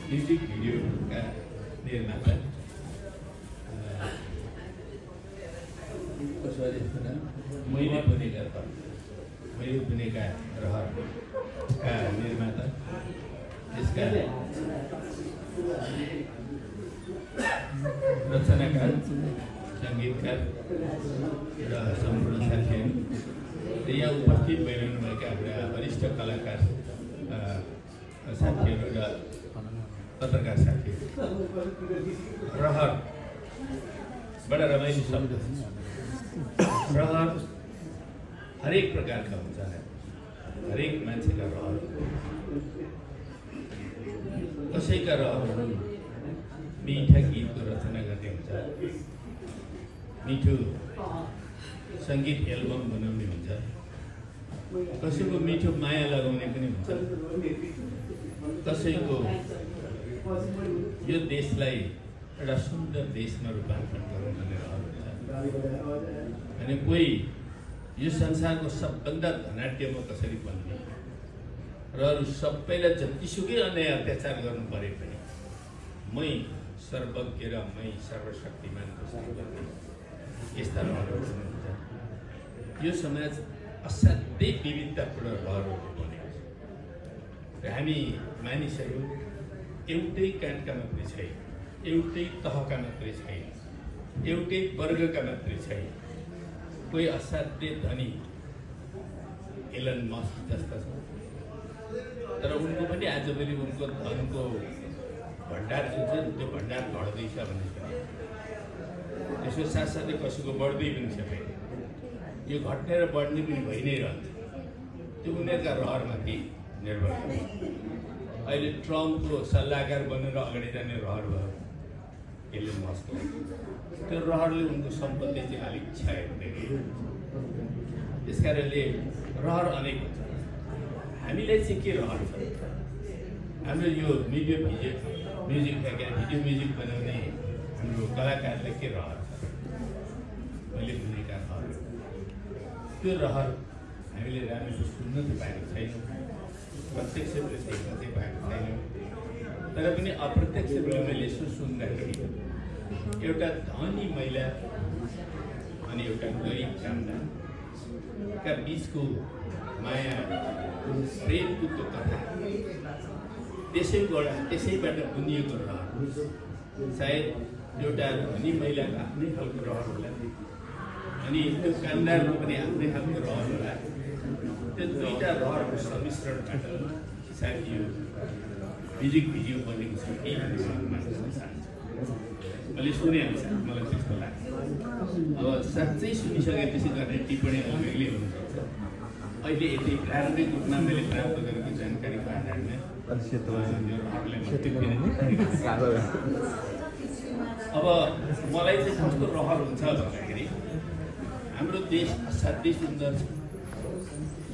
Music भिडियोका निर्माता मैले बुनेका रहरका निर्माता यसका रचनाकार सङ्गीतकार र सम्पूर्ण साथीहरू र यहाँ उपस्थित भइरहनुभएका हाम्रा वरिष्ठ कलाकार साथीहरू र पत्रकार साथीहरू रहर बडा रमाइलो शब्द रहर हरेक प्रकारका हुन्छ हरेक मान्छेका रहर कसैका रहर मिठा गीतको रचना गर्ने हुन्छ मिठो सङ्गीत एल्बम बनाउने हुन्छ कसैको मिठो माया लगाउने पनि हुन्छ कसैको यो देशलाई एउटा सुन्दर देशमा रूपान्तरण गरौँ भनेर अनि कोही यो संसारको सबभन्दा धनाढ्य म कसरी बन्ने र अरू सबैलाई जतिसुकै अन्याय अत्याचार गर्नु परे पनि मै सर्वज्ञ र मै सर्वशक्तिमान कसरी गर्ने यस्ता रहरहरू हुन्छ। यो समाज असाध्यै विविधतापूर्ण रहरहरू बनेको छ र हामी मानिसहरू एउटै काठका मात्रै छैन, एउटै तहका मात्रै छैन, एउटै वर्गका मात्रै छैन। कोही असाध्य धनी एलन मस्क जस्ता छ तर उनको पनि आजभोलि उनको धनको भण्डार जुन छ त्यो भण्डार घट्दैछ भन्ने पनि त्यसको साथसाथै कसैको बढ्दै पनि छ फेरि यो घट्ने र बढ्ने पनि भइ नै रहन्छ। त्यो उनीहरूका रहरमाथि निर्भर गर्छ। अहिले ट्रम्पको सल्लाहकार बनेर अगाडि जाने रहर भयो एलन मस्कलाई, त्यो रहरले उनको सम्पत्ति चाहिँ अलिक क्षय हुँदै गयो। त्यस कारणले रहर अनेक हुन्छ। हामीलाई चाहिँ के रहर छ? हाम्रो यो भिडियो म्युजिक म्युजिक बनाउने हाम्रो कलाकारले के रहर छ? मैले बुनेका रहर, त्यो रहर हामीले राम्ररी सुन्न त पाएको छैनौँ, प्रत्यक्ष देख्न चाहिँ पाएको छैनौँ। तर पनि अप्रत्यक्ष मैले यसो सुन्दाखेरि एउटा धनी महिला अनि एउटा गरिब कामदारका बिचको माया प्रेमको त्यो कथा त्यसैबाट बुनिएको रहर। सायद एउटा धनी महिलाको आफ्नै खालको रहर होला अनि त्यो कामदारको पनि आफ्नै खालको रहर होला। त्यो दुईवटा रहरको सम्मिश्रणबाट सायद यो म्युजिक भिडियो बनेको छ कि मैले सुनेअनुसार मलाई त्यस्तो लाग्छ। अब साँच्चै सुनिसकेपछि गर्ने टिप्पणी अलग्गै हुनसक्छ। अहिले यति प्रारम्भिक रूपमा मैले प्राप्त गरेको जानकारीको आधारमा अब मलाई चाहिँ कस्तो रहर हुन्छ भन्दाखेरि हाम्रो देश असाध्यै सुन्दर छ,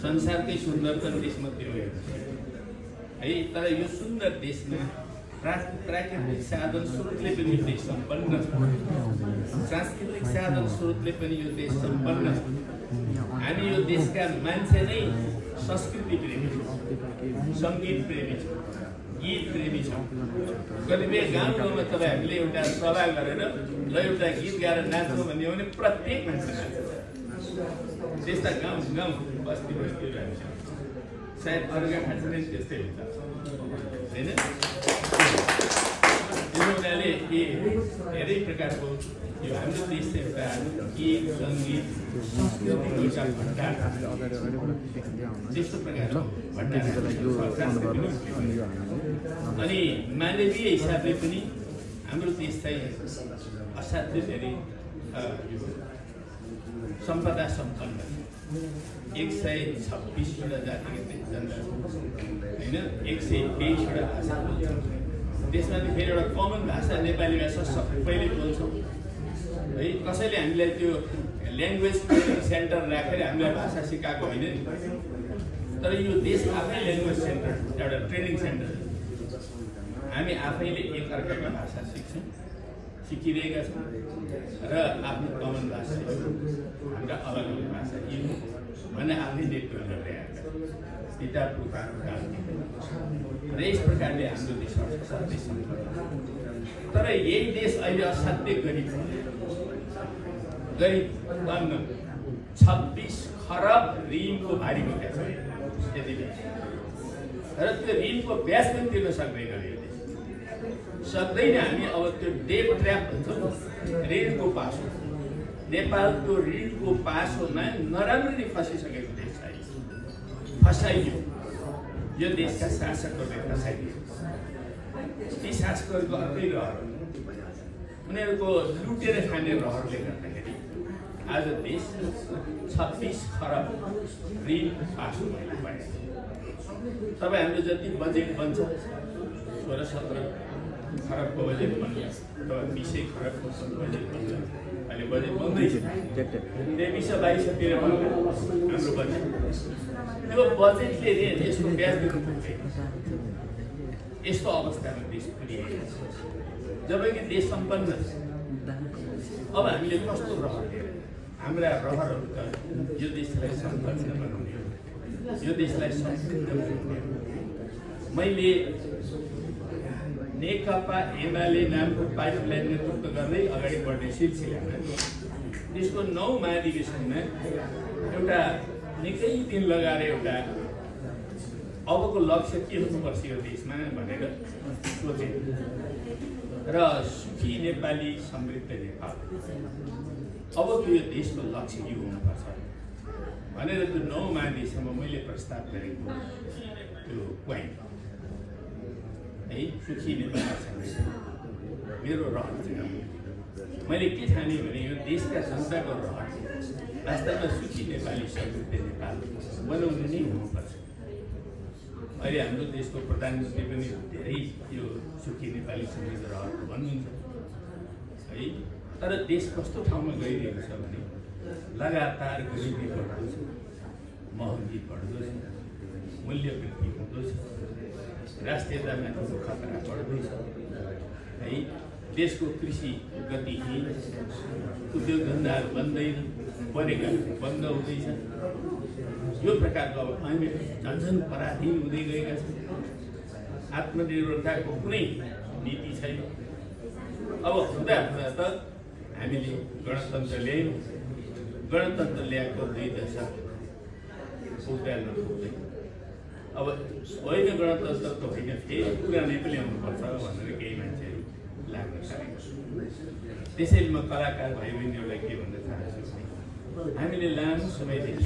संसारकै सुन्दरतम देशमध्ये हो है। तर यो सुन्दर देशमा प्राकृतिक साधन स्रोतले पनि यो देश सम्पन्न छ, सांस्कृतिक साधन स्रोतले पनि यो देश सम्पन्न छ। हामी यो देशका मान्छे नै संस्कृति प्रेमी छौँ, सङ्गीत प्रेमी छौँ, गीत प्रेमी छौँ। कतिपय गाउँमा तपाईँहरूले एउटा सभा गरेर ल एउटा गीत गाएर नाच्छौँ भन्ने हो भने प्रत्येक मान्छे नाच्छ। त्यस्ता गाउँ बस्ती बस्तीहरू हामी छौँ। सायद अरूका खान्छ नै त्यस्तै हुन्छ होइन। त्यसो हुनाले धेरै प्रकारको यो हाम्रो देश चाहिँ एउटा गीत सङ्गीत संस्कृतिको एउटा भण्डार त्यस्तो प्रकारको भण्डार। अनि मानवीय हिसाबले पनि हाम्रो देश चाहिँ असाध्यै धेरै सम्पदा सम्पन्न 126वटा जातिको जनता होइन, 123वटा भाषा बोल्छौँ। त्यसमा फेरि एउटा कमन भाषा नेपाली भाषा सबैले बोल्छौँ है। कसैले हामीलाई त्यो ल्याङ्ग्वेज ट्रेनिङ सेन्टर राखेर हामीलाई भाषा सिकाएको होइन नि, तर यो देश आफै ल्याङ्ग्वेज सेन्टर एउटा ट्रेनिङ सेन्टर। हामी आफैले एकअर्काको भाषा सिक्छौँ, सिकिरहेका छौँ र आफ्नो कमन भाषा हाम्रा अलग अलग भाषा यी भन्ने आफै नेतृत्व गर्दै आएका पिता पुर्खाहरू र यस प्रकारले हाम्रो देश असाध्यै सम्पन्न तर यही देश अहिले असाध्यै गरिब बन्न 26 खरब ऋणको भारी बोकेका छ यति बेला र त्यो ऋणको ब्याज पनि तिर्न सक्दैन यो देश सक्दैन हामी अब त्यो डेट ट्र्याप भन्छौँ ऋणको पासो नेपालको ऋणको पासोमा नराम्ररी फसिसकेको देश छ फसाइयो यो देशका शासकहरूले फसाइदियो ती शासकहरूको अर्कै रहर उनीहरूको लुटेर खाने रहरले गर्दाखेरि आज देश 26 खरब ऋण पासो भएर पाएको तपाईँ हाम्रो जति बजेट बन्छ 16-17 खरबको बजेट बन्छ अथवा 20 खरबको बजेट बन्छ अहिले बजेट बन्दैछ 23-22 बन्छ हाम्रो बजेट त्यो बजेटले यसको ब्याज दिनु पुग्दैन यस्तो अवस्थामा देश पुगिएको छ जबकि देश सम्पन्न छ अब हामीले कस्तो रहर दिएर हाम्रा रहरहरू त यो देशलाई सम्पन्न बनाउने यो देशलाई समृद्ध बनाउने मैले नेकपा एमाले नामको पार्टीलाई नेतृत्व गर्दै अगाडि बढ्ने सिलसिलामा देशको 9 महाधिवेशनमा एउटा निकै दिन लगाएर एउटा अबको लक्ष्य के हुनुपर्छ यो देशमा भनेर सोचे र सुखी नेपाली समृद्ध नेपाल अबको यो देशको लक्ष्य के हुनुपर्छ भनेर त्यो 9 महाधिवेशनमा मैले प्रस्ताव गरेको त्यो पोइन्ट है सुखी नेपाली समृद्ध मेरो रहर चाहिँ मैले के ठाने भने यो देशका जनताको रहर वास्तवमा सुखी नेपाली समृद्ध नेपाल बनाउने नै हुनुपर्छ अहिले हाम्रो देशको प्रधानमन्त्री पनि धेरै यो सुखी नेपाली समृद्ध रहर भन्नुहुन्छ है तर देश कस्तो ठाउँमा गइरहेको छ भने लगातार गरिबी बढ्दो छ महँगी बढ्दो छ मूल्य वृद्धि हुँदो छ राष्ट्रियतामाथिको खतरा बढ्दो छ है देशको कृषि गतिहीन उद्योग धन्दाहरू बन्दैन बनेका बन्द हुँदैछ यो प्रकारको अब हामी झन्झन पराधीन हुँदै गएका छौँ आत्मनिर्भरताको कुनै नीति छैन अब हुँदा हुँदा त हामीले गणतन्त्र ल्यायौँ गणतन्त्र ल्याएको 2 दशक पुग्दैन अब होइन गणतन्त्र त होइन फेरि पुरानै पनि ल्याउनुपर्छ भनेर केही मान्छेहरू लाग्न थालेको त्यसैले म कलाकार भाइ बहिनीहरूलाई के भन्न चाहन्छु हामीले लामो समयदेखि